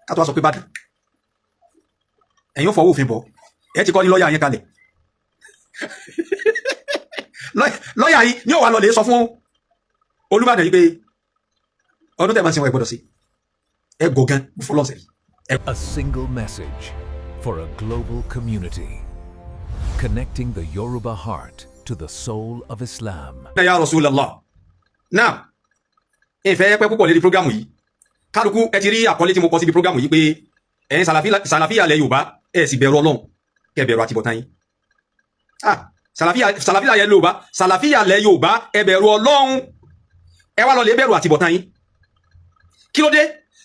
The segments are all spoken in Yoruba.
Ká tó wá sọ pé Ìbàdàn, ẹ̀yin ó fọwọ́ òfin bọ̀. Ẹ ti kọ́ ní lọ́ọ̀yà yẹn kalẹ̀. Lọ́ọ̀yà yìí ní ó wá lọ lè sọ fún Olúbàdàn yìí pé ọdún tẹ̀ máa ń sin wọn, ẹ gbọ́dọ̀ sí. Ẹ gọ̀gán fọlọ́sẹ̀ yìí. A single message for a global community. Connecting the Yoruba heart to the soul of Islam. Ya Rasulullah. Now, ìfẹ́ pẹ́ púpọ̀ lérí program yìí. Kálukú ẹ ti rí àkọlé tí mo kọ síbi program yìí pé ẹ̀yin sàlàfíà lẹ Yorùbá, ẹ sì bẹ̀rù Ọlọ́run, kẹ́ bẹ̀rù àtibọ̀tán yín. Ah, sàlàfíà, sàlàfíà lẹ Yorùbá, sàlàfíà lẹ Yorùbá, ẹ bẹ̀rù Ọlọ́run, ẹ wá lọ lè bẹ̀rù àtibọ̀tán yín. Kí ló dé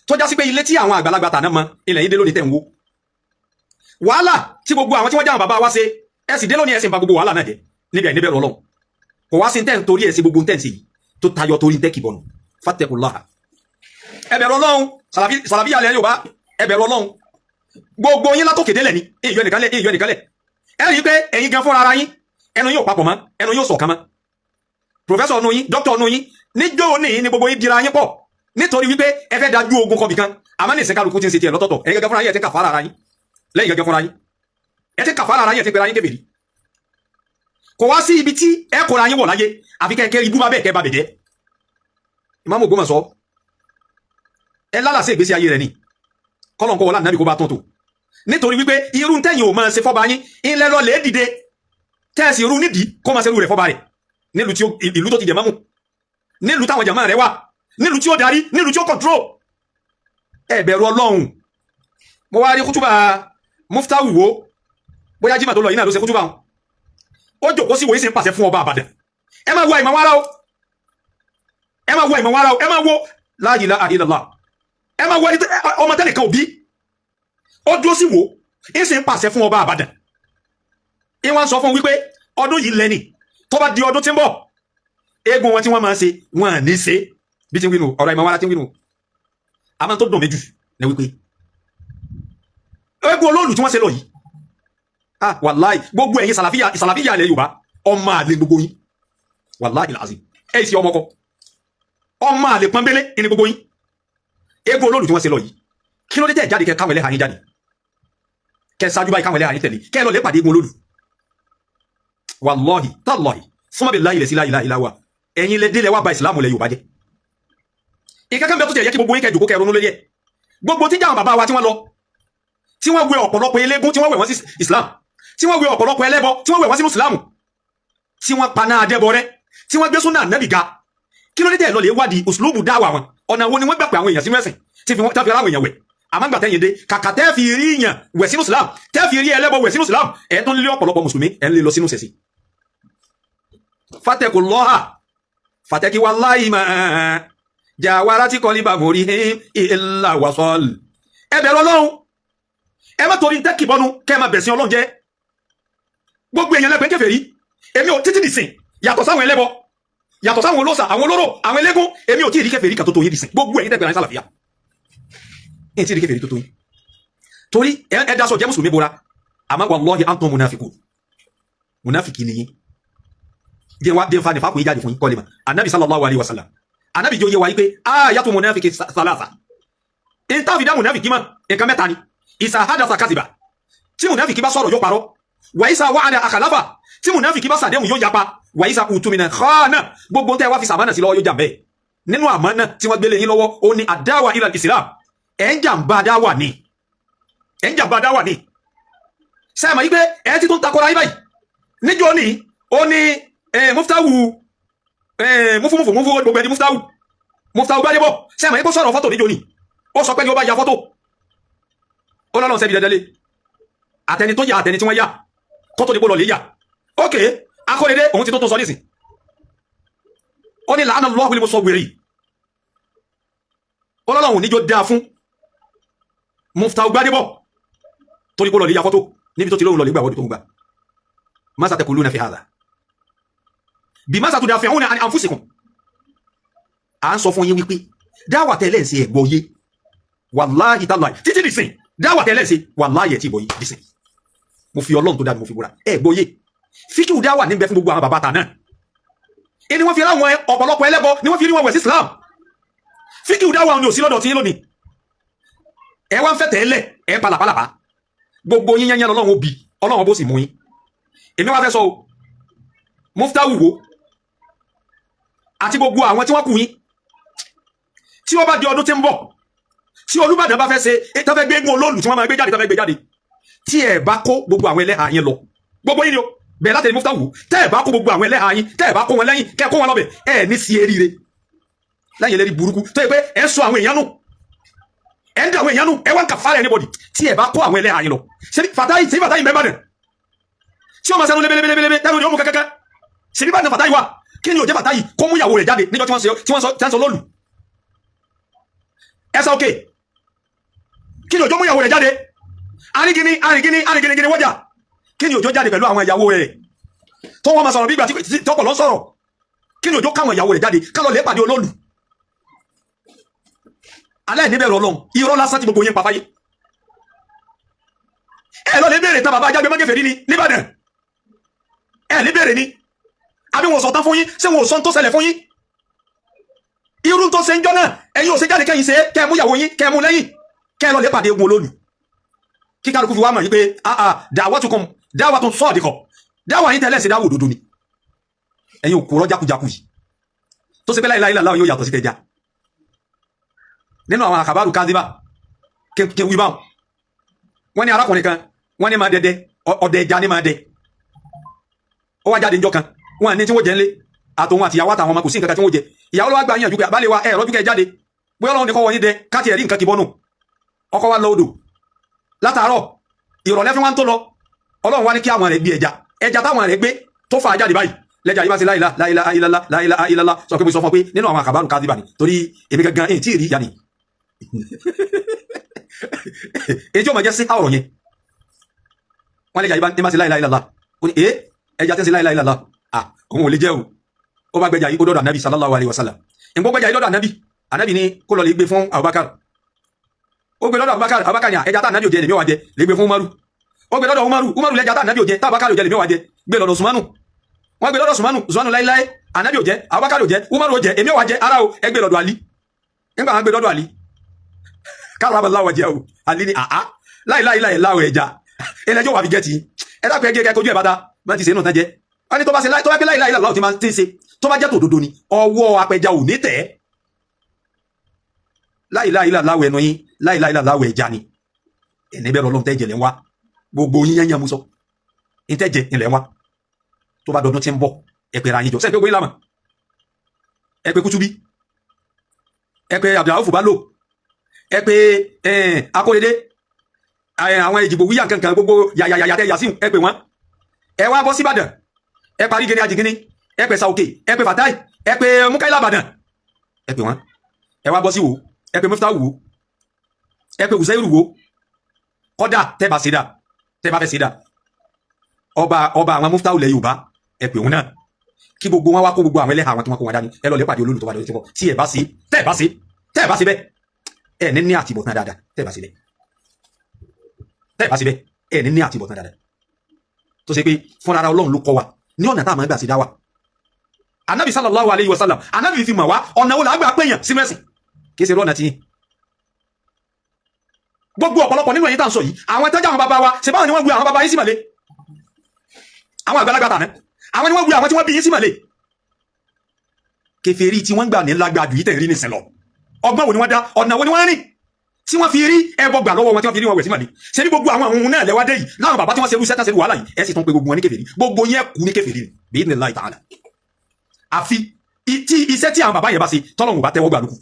tó já sí pé ilé tí àwọn àgbàlagbà tàná mọ ilẹ̀ yín dé lónìí tẹ̀ ń wó? Wàhálà tí gbogbo àwọn tí wọ́n jẹ́ àwọn bàbá wa ṣe, ẹ sì dé lónìí, ẹ sì ń ba gbogbo wàhálà náà jẹ́ níbi àìníbẹ̀rù Ọlọ́run. Kò wá sí tẹ́ ń torí ẹ̀ sí gbogbo tẹ́ ń ṣe yìí tó tayọ torí tẹ́ kìbọnù. Fattaqullaha, ẹ bẹ̀rù Ọlọ́run. Sàlàfíà lẹ Yorùbá, ẹ bẹ̀rù Ọlọ́run. Gbogbo yín látòkè délẹ̀ ni èyí ẹnìkan lẹ̀, èyí ẹnìkan lẹ̀. Ẹ rí i pé ẹ̀yin gan fúnra ara yín, ẹnu yóò papọ̀ mọ́, ẹnu yóò ṣọ̀kan mọ́. Professor nù yín, dókítà nù yín, níjó ní ní gbogbo yín dira yín pọ̀ nítorí wípé ẹ fẹ́ dájú ogun kọbì kan. Àmọ́ ní ìsìnkálukú ti ń ṣe tiẹ̀ lọ́tọ̀ọ̀tọ̀. Ẹ̀yin gẹ́gẹ́ fúnra yín, ẹ ti ń kàfàrà ara yín lẹ́yìn. Gẹ́gẹ́ fúnra yín, ẹ ti ń kàfàrà ara yín, ẹ ti ń pera yín kèfèrí. Kò wá sí ibi tí ẹ kóra yín wọ̀ láyé àfi kẹ́ ibú bá bẹ́ẹ̀, kẹ́ bá bẹ̀ jẹ́. Ìmáàmù Ògbómọ̀ṣọ́, ẹ lálàsí ìgbésí ayé rẹ̀ ni kọ́lọ̀ kọ́ wọlé ànábì kó bá tún tò, nítorí wípé irú tẹ́yìn ò máa ṣe fọ́ba yín ńlẹ́ lọ lè dìde tẹ́ẹ̀sì irú nídìí kó máa ṣe irú rẹ̀ fọ́ba rẹ̀ nílùú tí ìlú tó ti jẹ̀ mọ́mù, nílùú táwọn jàmáà rẹ̀ wà, nílùú tí ó darí, nílùú tí ó control. Ẹ bẹ̀rù Ọlọ́run. Mo wá rí kútúbà Muftahu wo, bóyá jimá tó lọ yìí náà ló ṣe kútúbà wọn. Ó jòkó sí wòye, sì ń pàṣẹ fún ọba Àbàdàn. Ẹ máa wo ìmọ̀ wàrà o, ẹ máa wo ìmọ̀ wàrà o, ẹ máa wo la ilaha illallah. Ẹ máa wo ẹni ọmọ tẹ́lẹ̀ kan òbí ó dúró sí wo, ń sì ń pàṣẹ fún ọba Àbàdàn. Ìwọ̀n sọ fún wípé ọdún yìí lẹ́nì, tó bá di ọdún tí ń bọ̀, eégún wọn tí wọ́n máa ń ṣe, wọn à ní ṣe. Bí ti ń wínú ọ̀rọ̀ ìmọ̀ wàrà tí ń wínú. Àmọ́ tó dùn mí jù ní wípé eégún olóòlù tí wọ́n ṣe lọ yìí, ah, wàláì, gbogbo ẹ̀yin sàlàfíà, sàlàfíà ilẹ̀ Yorùbá, ọmọ àlè gbogbo yín. Wàláì làzim, ẹ̀ sì ọmọ kọ, ọmọ àlè pọ́nbélé ní gbogbo yín. Eégún olóòlù tí wọ́n ṣe lọ yìí, kí ló dé tẹ̀ jáde, kẹ káwọn ẹlẹ́hàá yín jáde, kẹ ṣáájú báyìí, káwọn ẹlẹ́hàá yín tẹ̀lé, kẹ lọ lè pàdé eégún olóòlù? Wàláhì tàlọ́hì súnmọ́ bí láyé sí láyé láyé wa, ẹ̀yin lẹ délẹ̀ wá ba ìsìlámù lẹ Yorùbá jẹ́. Ìkankan bẹ tó ti yẹ kí gbogbo yín kẹ jòkó, kẹ ronú lórí ẹ̀. Gbogbo tí jáwọn bàbá wa tí wọ́n lọ, tí wọ́n wẹ ọ̀pọ̀lọpọ̀ eléégún, tí wọ́n wẹ̀ wọ́n sí Islam, tí wọ́n wẹ ọ̀pọ̀lọpọ̀ ẹlẹ́bọ, tí wọ́n wẹ̀ wọ́n sínú Islam, tí wọ́n paná adẹ́bọ rẹ, tí wọ́n gbé súnà nẹ́bì ga, kí ló dé tẹ̀ lọ lè wádìí uslubu dáwà wọn? Ọ̀nà wo ni wọ́n gbà pé àwọn èèyàn sínú ẹ̀sìn tí fi wọ́n fi aláwọ̀ èèyàn wẹ̀? Àmọ́ gbà tẹ́yìn dé, kàkà tẹ́ fi rí yàn wẹ̀ sínú Islam, tẹ́ fi rí ẹlẹ́bọ wẹ̀ sínú Islam, ẹ̀ tún lé ọ̀pọ̀lọpọ̀ mùsùlùmí, ẹ̀ ń lé lọ sínú sẹ̀sì. Fattaqullaha fàtẹ́kí wallahi ma jàwárá tí kọ́lí bá mórí illa wasal. Ẹ bẹ̀rù Ọlọ́run. Ẹ má torí tẹ́kì bọ́nu kẹ́ ẹ má bẹ̀sìn Ọlọ́run jẹ́. Gbogbo èèyàn lẹ́pẹ́ kèfèrí. Èmi ò títí dìsìn, yàtọ̀ sáwọn ẹlẹ́bọ, yàtọ̀ sáwọn olóòṣà, àwọn olóró, àwọn eléégún, èmi ò tí ì rí kèfèrí kan tó tó yín dìsìn. Gbogbo ẹ̀yin tẹ́gbẹ̀rẹ̀ sálàfíà, ẹ̀ tí ì rí kèfèrí tó tó yín, torí ẹ daṣọ jẹ́ mùsùlùmí bora. Àmọ́ wallahi antum munafiqun, munafiki nìyí. Jẹ́ wá dé fa nífa kò yí jáde fún yín kọ́lé ma. Anabi sallallahu alayhi wa sallam, anabi jẹ́ oyé wa yí pé ayatu munafiki thalatha. Ìta fi dá munafiki mọ̀, nǹkan mẹ́ta ni. Isa hadatha kaziba, tí munafiki bá sọ̀rọ̀, yóò parọ́. Wa isa wa'ada akhlafa, tí munafiki bá sàdéhùn, yóò yapa. Wa isa utumina khana, gbogbo tẹ́ wá fi sàmánà sí lọ́wọ́, yóò jàmbẹ́. Nínú àmánà tí wọ́n gbélé yín lọ́wọ́, ó ní àdáwà ila islam. Ẹ̀ ń jàǹbá dáwà ni, ẹ̀ ń jàǹbá dáwà ni. Sẹ́ẹ̀mọ̀ yí pé ẹ̀ ti tún takora yín báyìí? Níjọ́ ni ó ní Muftawu, mufumufu mufu, gbogbo ẹni Muftawu, Muftawu Gbadebo. Sẹ́ẹ̀mọ̀ yí kó sọ̀rọ̀ fọ́tò níjọ́ ni? Ó sọ pé ní ó bá ya fọ́tò, ó lọ́lọ́ sẹ́bi dandan lé àtẹni tó yà, àtẹni tí wọ́n yà, kó tó ní kó lọ lè yà. Ok, Akóredé òun ti tó sọ nísìn, ó ní la'ana Allahu al-musawwirin. Ó lọ́lọ́hùn níjó dáa fún Muftawu Gbadebo torí kó lọ lè ya fọ́tò níbi tó ti lóhun lọ lè gbà wọ́dù tó ń gbà. Maza taquluna fi hadha? Bimaza tudafi'una an anfusikum? À ń sọ fún yín wípé dáwà tẹ́lẹ̀ ń ṣe, ẹ̀gbọ́ yé. Wàláhì tàláhì, títí dìsìn, dáwà tẹ́lẹ̀ ń ṣe, wàláhì, ẹ̀ tí ìbọ̀ yé dìsìn. Mo fi Ọlọ́run tó dá mi, mo fi búra, ẹ̀gbọ́ yé. Fíkìwù dáwà níbẹ̀ fún gbogbo àwọn bàbá ta náà ẹni wọ́n fi ráwọn ọ̀pọ̀lọpọ̀ ẹlẹ́bọ ni wọ́n fi rí wọn wẹ̀ sí Islam. Fíkìwù dáwà ni ò sí lọ́dọ̀ tí yín lónìí. Ẹ wá ń fẹ́ tẹ́lẹ̀, ẹ palàpalàpà gbogbo yín yẹn. Ọlọ́run ó bi, Ọlọ́run bó sì mú yín. Èmi wá fẹ́ sọ o, Muftahu wo àti gbogbo àwọn tí wọ́n kù yín, tí ó bá di ọdún tí ń bọ̀, tí Olúbàdàn bá fẹ́ ṣe tó fẹ́ gbé eégún olóòlù tí wọ́n máa gbé jáde, tó fẹ́ gbé jáde, tí ẹ bá kó gbogbo àwọn ẹlẹ́hà yín lọ, gbogbo yín ni o, bẹ́ẹ̀ láti Muftahu, tẹ́ ẹ bá kó gbogbo àwọn ẹlẹ́hà yín, tẹ́ ẹ bá kó wọn lẹ́yìn, kẹ́ ẹ kó wọn lọ́bẹ̀, ẹ ní sí eríire lẹ́yìn ẹlẹ́rìí burúkú tó yẹ pé ẹ sọ àwọn èèyàn nù, ẹ ń dà àwọn èèyàn nù, ẹ wá ń kà fara anybody. Tí ẹ bá kó àwọn ẹlẹ́hà yín lọ, ṣe Fatayi, ṣe Fatayi bẹ́ẹ̀ bá dẹ̀ tí o máa sẹ́nu lébélébélébé tẹ́lu ni ó mú kẹ́kẹ́kẹ́, ṣe bí bá ní Fatayi wà, kí ni ò jẹ́ Fatayi kó mú ìyàwó rẹ̀ jáde níjọ́ tí wọ́n ṣe tí wọ́n sọ tí wọ́n sọ lóòlù ẹ sọ òkè? Kí ni òjò mú ìyàwó rẹ̀ jáde? Arigini arigini arigini wọ́jà, kí ni òjò jáde pẹ̀lú àwọn ìyàwó rẹ̀ tó wọ́n máa sọ̀rọ̀ bí ìgbà tí tọkọ̀ lọ sọ̀rọ̀? Kí ni òjò káwọn ìyàwó rẹ̀ jáde kálọ̀ lè pàdé olóòlù? Alẹ́ níbẹ̀rù Ọlọ́run, irọ́ lásán tí gbogbo yín pa fáyé. Ẹ lọ lè béèrè ta bàbá ajágbé mọ́gẹ́fẹ̀ ní nìbàdàn. Ẹ lè béèrè ni, àbí wọn sọ tán fún yín? Ṣé wọn ò sọ tó ṣẹlẹ̀ fún yín? Irú tó ṣe ń jọ náà, ẹ̀yin ò ṣe jáde kẹ́yìn ṣe, kẹ́ ẹ mú ìyàwó yín, kẹ́ ẹ mú lẹ́yìn, kẹ́ ẹ lọ lè pàdé egun olóòlù, kí kálukú fi wá mọ̀ yín pé ah, da'watukum da'watun sadiqa, dáwà yín tẹ́lẹ̀ ṣe dáwò òdodo ni. Ẹ̀yin ò kúrọ́ jákujáku yìí tó ṣe pé láìláì láwọn yóò yàtọ̀ sí tẹja nínú àwọn àkàbàrù kádìbà kí n wí báwọn. Wọ́n ní arákùnrin kan, wọ́n ní máa dẹdẹ ọdẹ ẹja ní máa dẹ. Ó wá jáde níjọ́ kan, wọ́n ní tí wọ́n jẹ ńlé, àtòun àti ìyàwó àtàwọn ọmọ, kò sí nǹkan kan tí wọ́n jẹ. Ìyàwó ló wá gba yín pé àbálẹ̀ wa ẹ̀ rọ́jú kẹ́ jáde, bóyá Ọlọ́run ní kọ́ wọ́n yín dẹ káti ẹ̀rí nǹkan kìbọnù. Ọkọ wa lọ odò látàárọ̀, ìrọ̀lẹ́ fún wa ń tó lọ. Ọlọ́run wá ní kí àwọn rẹ̀ gbé ẹja, ẹja táwọn rẹ̀ gbé tó fà á jáde báyìí, lẹ́jà yìí bá ṣe láìla láìla àìlálá láìla àìlálá. Sọ pé mo sọ fún ọ pé nínú àwọn àkàbàrù kádìbà ni, torí èmi gangan èyí tí ì rí ìyá ni èyí tí ó máa jẹ́ sí ọ̀rọ̀ yẹn. Wọ́n lẹ́jà yìí bá ṣe láìla àìlálá, ó ní ẹ ẹja tí ń ṣe láìla àìlálá, à òun ò lè jẹ́ o. Ó bá gbẹjà yìí, ó dọ́dọ̀ Ànábì sallallahu alayhi wa sallam. Ìgbó gbẹjà yìí dọ́dọ̀ Ànábì, Ànábì ní kó lọ lè gbé fún Abubakar. Ó gbé lọ́dọ̀ Abubakar, Abubakar ní ẹja tá Ànábì ò jẹ lèmi wà jẹ, lè gbé fún Umaru. Ó gbé lọ́dọ̀ Umaru, Umaru lẹ́ja tá Ànábì ò jẹ, tá Abubakar ò jẹ lèmi wà jẹ, gbé lọ́dọ̀ Usmanu. Wọ́n gbé lọ́dọ̀ Usmanu, Usmanu láíláí, Ànábì ò jẹ, Abubakar ò jẹ, Umaru ò jẹ, èmi ò wà jẹ ara o, ẹ gbé lọ́dọ̀ Ali. Nígbà wọn gbé lọ́dọ̀ Ali, karramallahu wajhahu, Ali ní àá láìláìláì láwọ̀ ẹja ẹlẹ́jọ́ wà fi jẹ́ ti ẹ dákun, ẹ gẹ́gẹ́ kojú ẹ̀ bá dá bá ti ṣe nù tán jẹ́. Wọ́n ní tó bá ṣe tó bá pé láìláì láwọ̀ tí máa ti ń ṣe, tó bá jẹ́ tòdodo ni, ọwọ́ apẹja ò ní tẹ̀. Láìláì láwọ̀ ẹnu yín, láìláì láwọ̀ ẹja ni ẹni bẹ́ẹ̀ lọ́lọ́run tẹ́ jẹ̀lẹ̀ ń wá. Gbogbo yín yẹn yẹn mú sọ ní tẹ́ jẹ ilẹ̀ ń wá. Tó bá dọdún tí ń bọ̀, ẹ pèrè àyín jọ sẹ́yìn pé gbogbo yín lámà. Ẹ pé Kútúbí, ẹ pé Abdulrauf Bello, ẹ pé Akóredé, àwọn ìdìbò wíyà kankan, gbogbo yàyàyà tẹ yàsíùn, ẹ pè wọ́n. Ẹ wá bọ́ síbàdàn, ẹ parí gẹ́ni àjìgínní, ẹ pè Sàòkè, ẹ pè Fatai, ẹ pè Mukaila Ìbàdàn, ẹ pè wọ́n. Ẹ wá bọ́ sí Ìwó, ẹ pè Muftahu Ìwó, ẹ pè Usairu Ìwó. Kọ́dà tẹ́ bá ṣe dà, tẹ́ bá fẹ́ ṣe dà, ọba ọba àwọn Muftahu lẹ Yorùbá, ẹ pè wọn náà, kí gbogbo wọn wá kó gbogbo àwọn ẹlẹ́hà àwọn tí wọ́n kó wọn dání, ẹ lọ lè pàdé olólù tó bá dé tí wọ́n. Tí ẹ bá sí, tẹ́ ẹ bá sí, tẹ́ ẹ bá sí bẹ́ẹ̀, ẹ ní ní àtìbọ̀tán dáadáa. Tẹ́ ẹ bá sí bẹ́ẹ̀, tẹ́ ẹ bá sí bẹ́ẹ̀, ẹ ní ní àtìbọ̀tán dáadáa. Tó ṣe pé fúnra ara Ọlọ́run ló kọ́ wa ní ọ̀nà tá a máa gbà sí dá wa. Anabi sallallahu alayhi wa sallam, anabi fi mọ̀ wá ọ̀nà wo là á gbà péyàn sínú ẹ̀sìn, kì í ṣe lọ́nà tí yín. Gbogbo ọ̀pọ̀lọpọ̀ nínú ẹ̀yin tá à ń sọ yìí, àwọn tẹ́jà àwọn bàbá wa ṣe, báwọn ni wọ́n gbé àwọn bàbá yín sí màlẹ́, àwọn àgbàlagbà tàná, àwọn ni wọ́n gbé àwọn tí wọ́n bí yín sí màlẹ́. Kèfèrí tí wọ́n gbà ní lágbàdù yìí tẹ̀ rí nìsín lọ, ọgbọ́n wo ni wọ́n dá, ọ̀nà wo ni wọ́n rìn tí wọ́n fi rí ẹbọ gbà lọ́wọ́ wọn, tí wọ́n fi rí wọn wẹ̀ sí màlẹ́? Ṣe ní gbogbo àwọn ohun náà lẹ́wádé yìí láwọn bàbá tí wọ́n ṣe irú sẹ́tà, ṣe wàhálà yìí, ẹ sì tún pé gbogbo wọn ní kèfèrí. Gbogbo yẹn kú ní kèfèrí ni bi'idhnillahi ta'ala. Àfi tí iṣẹ́ tí àwọn bàbá yẹn bá ṣe tọ́lọ́run bá tẹ́wọ́ gbà lókù.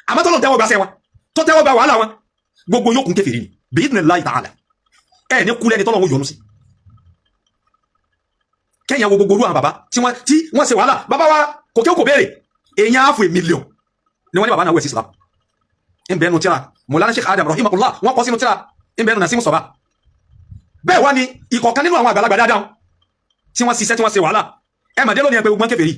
Àmọ́ tọ́lọ́run tẹ́wọ́ gbà ṣẹ́ wọn, tó tẹ́wọ́ gbà wàhálà wọn, gbogbo yóò kún kèfèrí ni bi'idhnillahi ta'ala. Ẹ ní kú lẹ́ni tọ́lọ́run yọ́nú sí. Kẹ́yìn wo gbogbo orú àwọn bàbá tí wọ́n ṣe wàhálà. Bàbá wa kò kí ó kò béèrè èèyàn 500,000 ni wọ́n ní bàbá náà wẹ̀ sí Islam. Ń bẹ́ẹ̀ nu tíra Mọ̀lánà Sheikh Adam rahimahullah, wọ́n kọ́ sínú tíra, ń bẹ́ẹ̀ nu Nasimu Sọ̀bà. Bẹ́ẹ̀ wá ní ìkọ̀kan nínú àwọn àgbàlagbà dáadáa tí wọ́n ṣiṣẹ́, tí wọ́n ṣe wàhálà. Ẹ màdé lónìí, ẹ pé gbogbo wọn kèfèrí.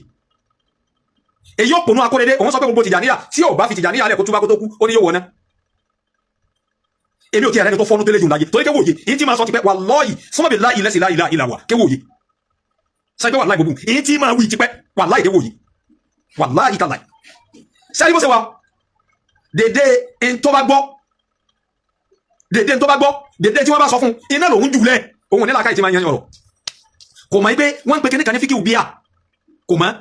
Èyí ò pònú Akóredé, òun sọ pé gbogbo Tìjàníyà, tí ò bá fi Tìjàníyà lẹ̀ kó túbá kó tó kú, ó ní yóò wọ̀ náà. Èmi ò tí ẹ̀rẹ́ni tó fọ́nú tó lé jù láyé, torí kéwòye èyí tí máa sọ ti pẹ́, wallahi summa billahi lẹ́sìn la ilaha illa huwa. Kéwòye sọ pé wallahi gbogbo èyí tí máa wí ti pẹ́, wallahi kéwòye, wallahi tallahi. Sẹ́ni bó ṣe wà dédé ẹni tó bá gbọ́ Dèdè tó bá gbọ́, dèdè tí wọ́n bá sọ fún iná lòun jùlẹ̀. Òun ní làákàyè tí máa ń yan ọ̀rọ̀. Kò mọ̀ pé wọ́n ń pe kíní kan ní fíkìwù bíà. Kò mọ̀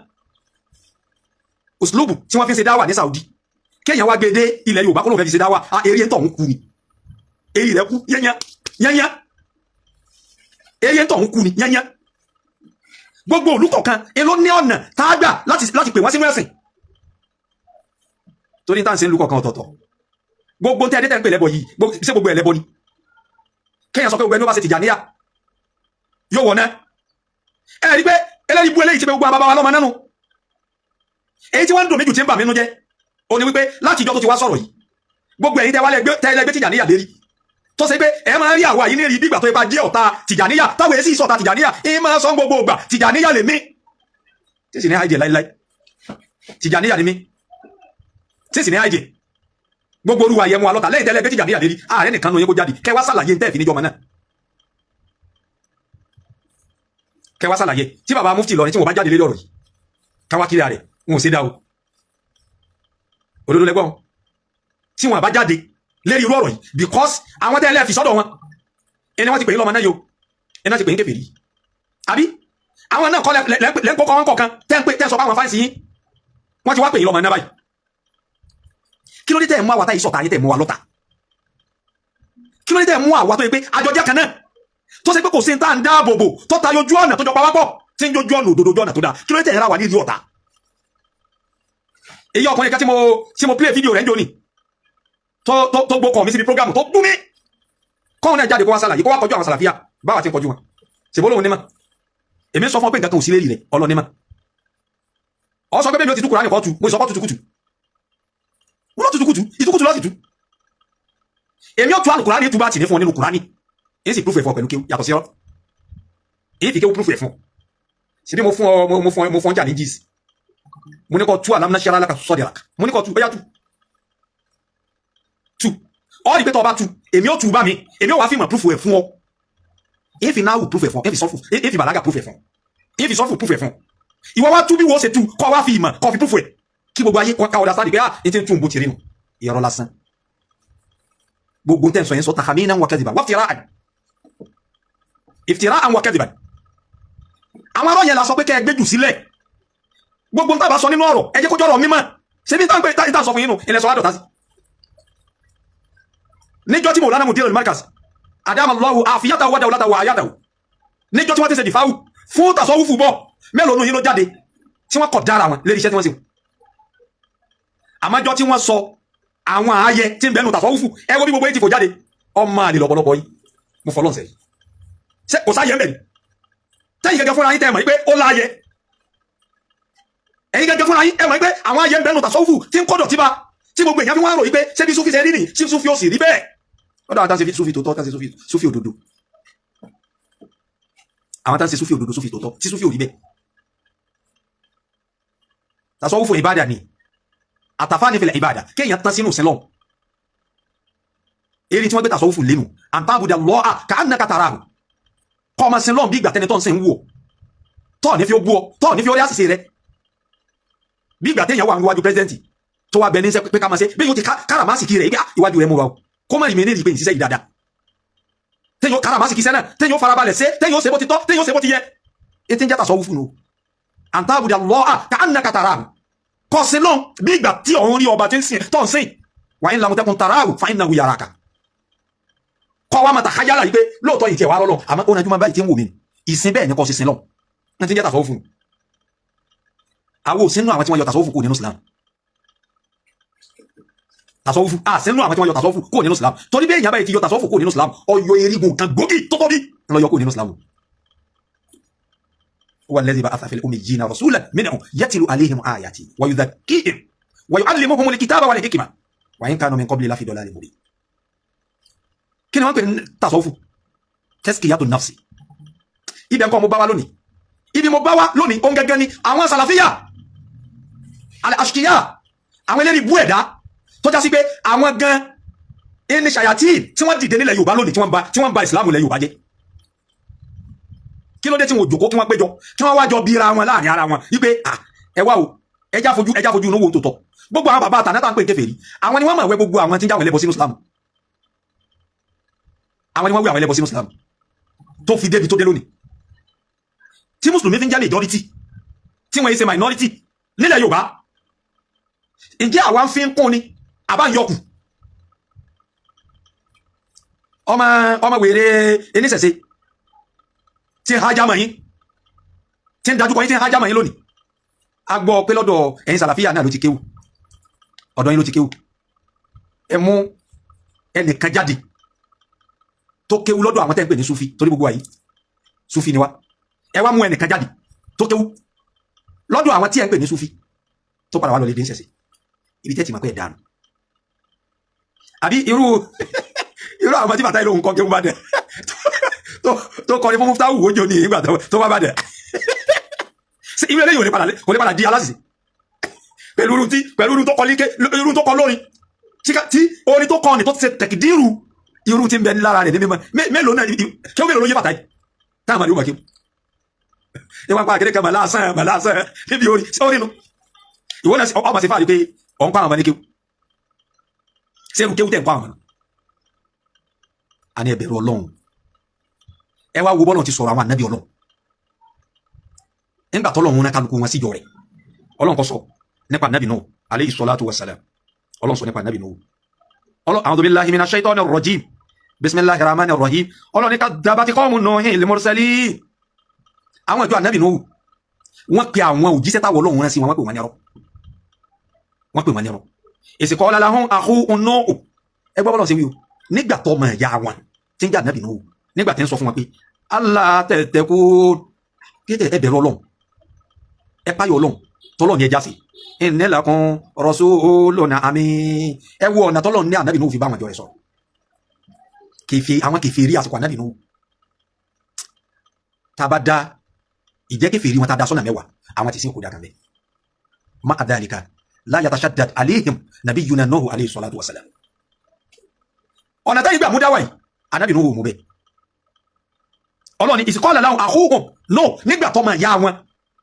uslubu tí wọ́n fi ń ṣe dáwà ní Saudi. Kéèyàn wá gbé dé ilẹ̀ Yorùbá kó lóun fẹ́ fi ṣe dáwà, a eré ń tọ̀ ń kú ni. Eré rẹ̀ kú yányá yányá. Eré ń tọ̀ ń kú ni yányá. Gbogbo òlú kọ̀ọ̀kan ló ní ọ̀nà tá a gbà láti pè wọ́n sínú ẹ̀sìn. Torí tá à ń ṣe ń lu kọ̀ọ̀kan ọ̀tọ̀ọ̀tọ̀. Gbogbo tẹ́ ẹ dé tẹ́ ń pè lẹ́bọ yìí, ṣé gbogbo ẹ̀ lẹ́bọ ni? Kéèyàn sọ pé gbogbo ẹni ó bá ṣe Tìjàníyà yóò wọ̀ náà. Ẹ rí pé eléyìí bú eléyìí ti pé gbogbo àwọn bàbá wa lọ́mọ nánu. Èyí tí wọ́n ń dùn mí jù tí ń bà mí nú jẹ́ ó ní wípé láti ìjọ tó ti wá sọ̀rọ̀ yìí, gbogbo ẹ̀yin tẹ́ wá tẹ́ lẹ́gbẹ́ Tìjàníyà lérí, tó ṣe pé ẹ máa ń rí àwa yìí ní rí bí ìgbà tó ipa jẹ́ ọ̀tá Tìjàníyà, táwọn èsì ìsọ̀tà Tìjàníyà ẹ máa sọ gbogbo ìgbà Tìjàníyà lèmi, tí sì ní àìjẹ láíláí. Tìjàníyà ni mí, tí sì ní àìjẹ. Gbogbo olúwa yẹ mu alọ́ta lẹ́yìn tẹ́lẹ̀ gbé Tìjàníyà lérí, ààrẹ nìkan ló yẹ kó jáde kẹ́ wá ṣàlàyé ntẹ́ fi níjọmọ náà. Kẹ́ wá ṣàlàyé tí bàbá mufti Ìlọrin tí wọ́n bá jáde lérí ọ̀rọ̀ yìí, káwá kiri rẹ̀ wọn ò sí dá o. Òdodo lẹ́gbọ́n tí wọ́n bá jáde lérí irú ọ̀rọ̀ yìí, because àwọn tẹ́lẹ̀ fi sọ́dọ̀ wọn ẹni wọ́n ti pè é lọ́mọ náà yo, ẹni wọ́n ti pè é kèfèrí, àbí àwọn náà kọ́ lẹ́ńkọ́ kọ́ wọn kọ̀ọ̀kan tẹ́ ń pè tẹ́ sọ fáwọn fáǹsì yín, wọ́n ti wá pè é lọ́mọ náà báyìí. Kí ló dé tẹ́ ẹ̀ mú àwa táyì sọ̀tà ayé tẹ́ ẹ̀ mú wa lọ́tà? Kí ló dé tẹ́ ẹ̀ mú àwa tó yẹ pé àjọjẹ́ kan náà, tó ṣe pé kò sí ní tá à ń dáàbò bò tó tayọ ojú ọ̀nà tó jọ pawápọ̀ tí ń jójú ọ̀nà òdodo, ojú ọ̀nà tó dáa? Kí ló dé tẹ́ ẹ̀ ra wà ní ìlú ọ̀tá? Èyí ọkùnrin kan tí mo play video rẹ̀ ń jóni tó gbókọ̀ mi síbi program tó bú mi, kọ́hún náà jáde kó wá sàlàyé, kó wá kọjú àwọn sàlàfíà báwa ti ń kọjú wọn. Ṣèbó lóhun ní mà èmi sọ fún ọ pé nǹkan kan ò sí lérí rẹ̀ ọlọ́ní mà ọ sọ pé bẹ́ẹ̀ mi ò ti tú Kùránì kọ́ tu, mo sọ pé tutukutu, wọ́n lọ tutukutu, ìtukutu lọ́sì tú. Èmi ò tú àlùkùránì tú bá tì ní fún ọ nínú Kùránì, èyí sì proof ẹ̀ fún ọ pẹ̀lú kéwú yàtọ̀ sí ọ, èyí fi kéwú proof ẹ̀ fún ọ. Síbí mo fún ọ, mo fún ọ challenges. Mo ní kó tú alam nashara laka sadrak, mo ní kó tú, ó yá tú tú. Ọ rí pé tó o bá tú, èmi ò tú bá mi, èmi ò wá fi mọ̀ proof ẹ̀ fún ọ. Èyí fi náwó proof ẹ̀ fún ọ, èyí fi sọ́fù, èyí fi bàlágà proof ẹ̀ fún ọ, èyí fi sọ́fù proof ẹ̀ fún ọ. Ìwọ wá tú bí wọ́n ṣe tú, kọ́ wá fi ìmọ̀ kọ́ fi proof ẹ̀, kí gbogbo ayé ká ọ̀dà sáà pé ah, ètí ń tún bó ti rí nu. Ìrọ̀ lásán gbogbo tẹ́ ń sọ yẹn sọ takhaminan wa kadhiban wa iftira'an, iftira'an wa kadhiban. Àwọn arọ́ yẹn la sọ pé kẹ́ ẹ gbé jù sílẹ̀. Gbogbo nta bá sọ nínú ọ̀rọ̀, ẹ jẹ́ kó jọ̀rọ̀ mímọ́. Ṣé bí táwọn pé táwọn sọ fún yín nù ilẹ̀ sọ wá dọ̀tá sí. Níjọ́ tí Mawlana Mudir al-Markaz adama Allahu afiyatahu wa dawlatahu wa ayatahu, níjọ́ tí wọ́n ti ṣe dìfáwù fún tasawufu bọ̀, mélòó nù yín ló jáde tí wọ́n kọ̀ dára wọn lérí iṣẹ́ tí wọ́n ṣe? Àmọ́jọ́ tí wọ́n sọ àwọn ààyè tí ń bẹnu tasawufu, ẹ wo bí gbogbo yín ti fò jáde. Ọmọ àlè lọ́pọ̀lọpọ̀ yín, mo fọlọ́n sẹ́yìn. Ṣé kò sáyẹ ń bẹ̀ ni? Tẹ́yìn gẹ́gẹ́ fúnra yín tẹ́ mọ̀ pé ó láàyè, ẹ̀yin gẹ́gẹ́ fúnra yín ẹ mọ̀ pé àwọn ààyè ń bẹnu tasawufu tí ń kọ́dọ̀ tí bá tí gbogbo èèyàn fi wọ́n rò yí pé ṣé bí sufi ṣe rí nìyí, ṣé sufi ó sì rí bẹ́ẹ̀? Lọ́dọ̀ àwọn tá ń ṣe sufi tòótọ́, tá ń ṣe sufi òdodo, àwọn tá ń ṣe sufi òdodo, sufi tòótọ́, tí sufi ò rí bẹ́ẹ̀. Tasawufu ìbádà ni àtàfà ní fil ìbádà, kéèyàn tán sínú sílọ̀ eré tí wọ́n gbé tasawufu lẹ́nu an ta'buda Allaha ka'annaka tarahu, kọ́ ọmọ sílọ̀ bí ìgbà tẹni tó ń sìn wò, tọ́ ní fi ó bú ọ, tọ́ ní fi ó rí àṣìṣe rẹ, bí ìgbà téèyàn wà níwájú president tó wá bẹ ní sẹ́ pé ká máa ṣe bí yóò ti káràmásìkì rẹ̀ iwájú rẹ̀ mú wa o, kó má rí mi ní ìrì pé ìṣiṣẹ́ yìí dáadáa. Téèyàn káràmásìkì sẹ́ náà, téèyàn farabalẹ̀ ṣe, téèyàn ṣe bó ti tọ́, téèyàn ṣe bó ti yẹ. Ètí ń jẹ́ tasawufu nù an ta'buda Allaha ka'annaka tarahu, kọ́ sí lọ́n bí ìgbà tí òun rí ọba tí ń sìn tó ń sìn. Wa in lam takun tarahu fa innahu yaraka. Kọ́ wa máa tàkáyálà yìí pé lóòótọ́ yìí tiẹ̀ wá rọ́lọ́, àmọ́ ó nájú máa báyìí tí ń wò mí ìsìn bẹ́ẹ̀ ni kọ́ sí sin lọ́n ní ti ń jẹ́ tasawufu nù. Àwọn òsínú àwọn tí wọ́n yọ tasawufu kúrò nínú Islam. Tasawufu àsínú àwọn tí wọ́n yọ tasawufu kúrò nínú Islam, torí bí èèyàn báyìí ti yọ tasawufu kúrò nínú Islam, ọyọ erigun kan gbòógì tó tóbi ńlọ yọ kúrò nínú Islam. Huwa alladhi ba'atha fil ummiyina rasulan minhum yatlu alayhim ayati wa yuzakkihim wa yu'allimuhumul kitaba wal hikma wa in kanu min qabli lafi dalalin mubin. Kí ni wọ́n pè ní tasawufu? Tazkiyatun nafsi. Ibẹ̀ nǹkan mo bá wa lónìí, ibi mo bá wa lónìí ohun gẹ́gẹ́ ni àwọn sàlàfíà al-ashqiya, àwọn eléyìí bú ẹ̀dá tó já sí pé àwọn gan ẹni ṣàyàtì tí wọ́n dìde nílẹ̀ Yorùbá lónìí, tí wọ́n ba ìsìlámù ilẹ̀ Yorùbá jẹ́. Kí ló dé tí wọ́n jòkó, kí wọ́n péjọ, kí wọ́n wá jọ bíra wọn láàrin ara wọn wípé à ẹ wá o, ẹjá fojú inú wo tó tọ́? Gbogbo àwọn bàbá àtàná tá ń pè ní kèfèrí, àwọn ni wọ́n mọ̀ wẹ́ gbogbo àwọn tí ń jáwọ́ ẹlẹ́bọ sínú Islam. Àwọn ni wọ́n wí àwọn ẹlẹ́bọ sínú Islam tó fi débi tó dé lónìí, tí mùsùlùmí fi ń jẹ́ majority, tí wọ́n yé ṣe minority nílẹ̀ Yorùbá. Ǹjẹ́ àwa ń fi ń kún ni àbá ń yọkù? Ọmọ ọmọ wèrè eníṣẹ̀ṣe tí ń hájá mọ̀ yín, tí ń dájú kọ yín, tí ń hájá mọ̀ yín lónìí, a gbọ́ pé lọ́dọ̀ ẹ̀yin sàlàfíà náà ló ti kéwù, ọ̀dọ̀ yín ló ti kéwù. Ẹ mú ẹnìkan jáde tó kéwù lọ́dọ̀ àwọn tẹ́ ń pè ní sufi, torí gbogbo àyí sufi ni wá. Ẹ wá mú ẹnìkan jáde tó kéwù lọ́dọ̀ àwọn tí ẹ ń pè ní sufi, tó padà wá lọ lè dé ń ṣẹ̀ṣẹ̀ ibi tẹ́ ti mọ̀ pé ẹ̀ dànù. Àbí irú irú àwọn tí bàtà ìlú nǹkan kéwù bá dẹ̀ tó kọrin fún Muftahu ojú ní ìgbà tó bá bá dẹ̀, irú eléyìí kò lè padà di aláṣìṣe pẹ̀lú irú tí pẹ̀lú irú tó kọ líké, irú tó kọ lórin, tí orin tó kọ ní tó ti ṣe tẹ̀kídírù, irú tí ń bẹ lára rẹ̀ ní mímọ́ mélòó náà? Kí ó mélòó ló yé bàtà yìí táwọn àmàlẹ́ yóò mọ̀ kí ní wọn pa àkèrè kan màlásán màlásán níbi orin sí orin nu. Ìwọ náà ọmọ sí fáàrí pé ọ̀n pa àwọn ọmọ ní kéwù. Ṣé irú kéwù tẹ̀ ń pa àwọn ọmọ náà? A ní ẹ bẹ̀rù Ọlọ́run. Ẹ wá wo bọ́lọ̀ ti sọ̀rọ̀ àwọn ànábì Ọlọ́run nígbà tọ́lọ́run rán kálukú wọn síjọ rẹ̀. Ọlọ́run kọ́ sọ nípa ànábì Nuh alayhi salatu wa salam. Ọlọ́run sọ nípa ànábì Nuh. Ọlọ́run, a'udhu billahi minash shaitanir rajim, bismillahir rahmanir rahim. Ọlọ́run ní kadhabati qawmu Nuhin lil mursalin. Àwọn ìjọ ànábì Nuh, wọ́n pe àwọn òjíṣẹ́ táwọn Ọlọ́run rán sí wọn, wọ́n pè wọ́n ní ẹrọ, wọ́n pè wọ́n ní ẹrọ. Iz qala lahum akhuhum Nuh. Ẹ gbọ́ bọ́lọ̀ ṣe wí o. Nígbà tó ọmọ ìyá wọn tí ń jẹ́ ànábì Nuh, nígbà tí ń sọ fún wọn pé alla tattaqun, kí ẹ bẹ̀rù Ọlọ́run, ẹ páyọ̀ Ọlọ́run, tọ́lọ́ ní ẹja sí, inni lakum rasulun amin. Ẹ wo ọ̀nà tọ́lọ́ ní ànábì Nuh fi bá àwọn ìjọ rẹ̀ sọ̀rọ̀. Kèfè àwọn kèfèrí àsìkò ànábì Nuh, tá a bá dá ìjẹ́ kèfèrí wọn, tá a dá sọ́nà 10, àwọn ti sin kò dá kan bẹ́ẹ̀. Ma'a dhalika la yatashaddad alayhim nabiyyuna Nuhu alayhi salatu wa salam. Ọ̀nà táyì gbà mú dáwà yìí, ànábì Nuhu mú bẹ́ẹ̀. Ọlọ́ni iz qala lahum akhuhum Nuh, nígbà tó máa yá wọn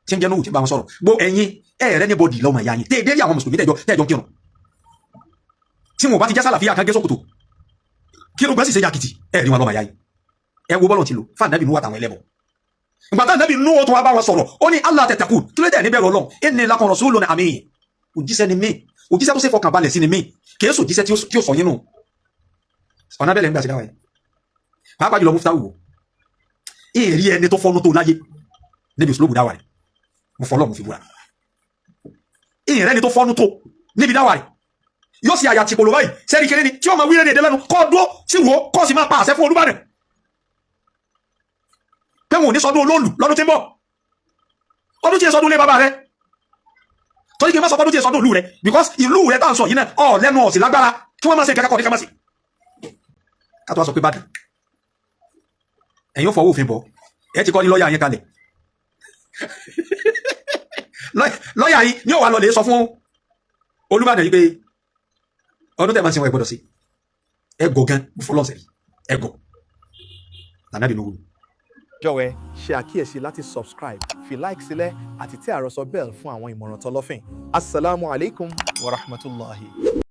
tí ń jẹ́ Nuhu ti bá wọn sọ̀rọ̀. Gbó ẹ̀yin ẹ̀rẹ́ ní bọ́dì lọ́mọ ìyá yín tẹ́ ẹ dé àwọn mùsùlùmí tẹ́jọ́ kírun, tí wọn bá ti já sálàfíà kan gé sókòtò kírun gbẹ́sì ṣe yàkìtì, ẹ̀rí wọn lọ́mọ ìyá yín. Ẹ wo bọ́lọ̀ ti lò fún ànábì Nuhu àtàwọn ẹlẹ́bọ̀. Ìgbà tá ànábì Nuhu tó wá bá wọn sọ̀rọ̀, ó ní alla tattaqun, kí ló dé níbẹ̀rù Ọlọ́run? Inni lakum rasulun amin. Òjíṣẹ́ ni mí, òjíṣẹ́ tó ṣe fọkàn balẹ̀ sí ni mí, kìí sọ òjíṣẹ́ tí ó sọ yín nù. Ọ̀nà bẹ́ẹ̀ lẹ́ ń gbà sí dáwà yìí, pàápàá jùlọ Muftahu wò èrí ẹni tó fọ́nú tó láyé níbi òṣèlú dáwà rẹ̀. Mo fọlọ́ mo fi búra, ìrìn ẹni tó fọ́nú tó níbi dáwà rẹ̀ yóò sì àyà tìpòlò báyìí sẹ́ni kéré ni tí ó máa wí rédè lẹ́nu kọ́ dúró sí wo kọ́ sì máa pa àṣẹ fún Olúbàdàn pé wọn ò ní sọdún olóòlù lọ́dún tí ń bọ̀, ọdún tí ẹ sọdún ilé bàbá rẹ, torí kí n má sọ ọdún tí ẹ sọdún ìlú rẹ, because ìlú rẹ tá à ń sọ yìí náà ọ lẹ́nu ọ̀sìn lágbára kí wọ́n máa ṣe ìkẹ́kọ̀ọ́ ní ká má ṣe. Ká tó wá sọ pé bàdàn ẹ̀yin ò fọwọ́ òfin bọ̀, ẹ ti kọ́ ní lọ́ọ̀yà yín kalẹ̀. Lọ́ọ̀yà yín ní òwà lọ lè sọ fún Olúbàdàn yìí pé ọdún tẹ̀ máa ń sin wọn ẹ gbọ́dọ̀ sí. Ẹ gọ̀ gan, mo fọlọ́ sẹ́rí ẹ gọ̀ tànàbí nù. Jọ̀wọ́ ẹ ṣe àkíyèsí láti subscribe, fi like sílẹ̀ àti tẹ àròsọ bell fún àwọn ìmọ̀ràn tọlọ́fìn. Asalaamu alaykum wa rahmatulahi.